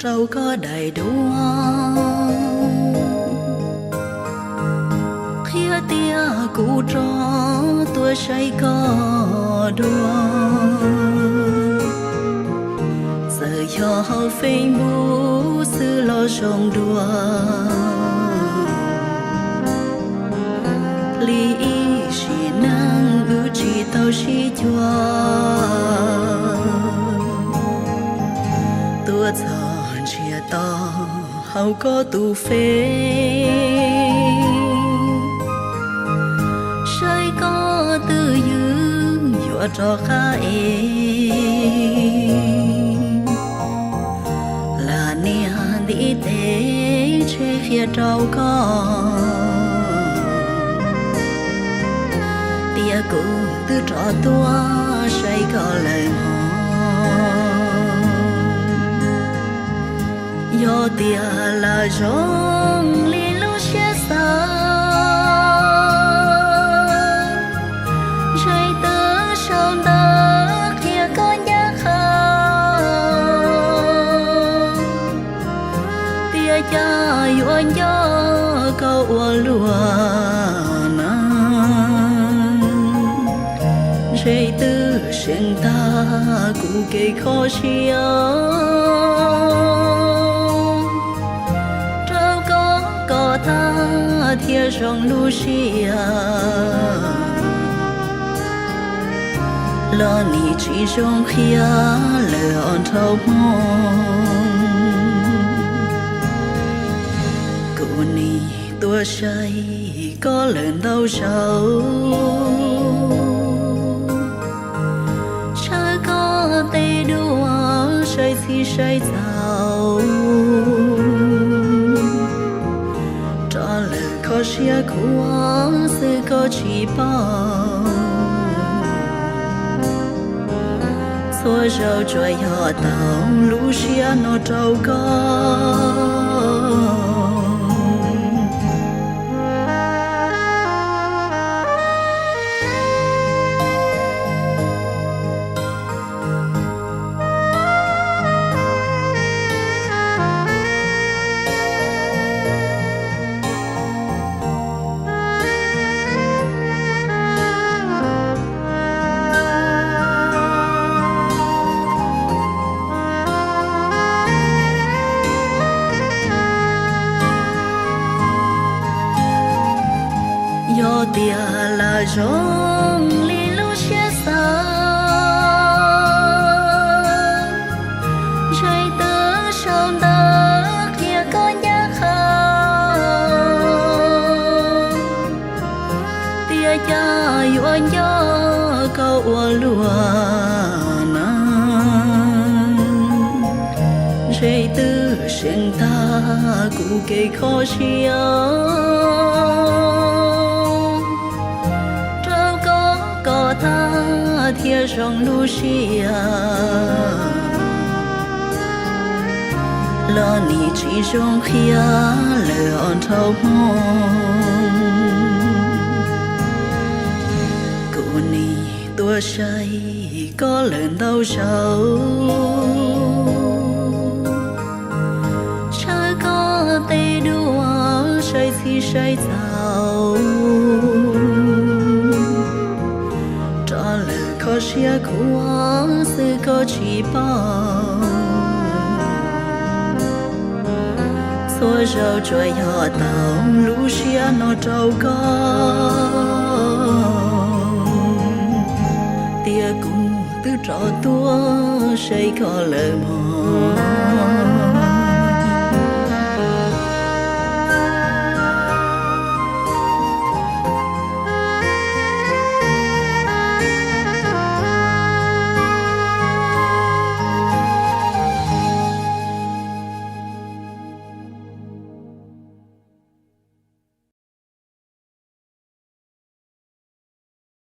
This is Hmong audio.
rau koj daim duab, qhia tias kuv rov tuaj saib koj dua. Txawm yog hauv Facebook xwb los zoo dua, li ib sim neej wb tsis tau sib cuag. Tuaj txog ntsiag to hauv koj tus Face, saib koj twj ywm yuav rov qab es. Lam nias ntiv tes tseg qhia rau koj tias kuv twb rov tuaj saib koj lawm hos. Yog tias lam zoo li lub siab xav, ntshe twb sau ntawv qhia koj ncaj qha, tias cas yuav nco koj ua luaj na. Ntshe twb seev tag kuv kev kho siab rau koj kom tag thiaj zoo lub siab. Los nim tsis zoo qhia lawm os nraug Hmoob. Kuv nim tuaj saib koj lawm ntau zaus, saib koj tej duab saib txhij saib txaus, rov lawm kho siab khuav xwb koj tsis paub. Txhua zaus tsuas yog tau lub siab no rau koj. Yog tias lam zoo li lub siab xav, ntshe twb sau ntawv qhia koj ncaj qha, tias cas yuav nco koj ua luaj na. Ntshe twb seev tag kuv kev kho siab rau koj kom tag thiaj zoo lub siab. Los nim tsis zoo qhia lawm os nraug Hmoob. Kuv nim tuaj saib koj lawm ntau zaus, saib koj tej duab saib txhij saib txaus, rov lawm kho siab khuav xwb koj tsis paub. Txhua zaus tsuas yog tau lub siab no rau koj, tias kuv twb rov tuaj saib koj lawm mog.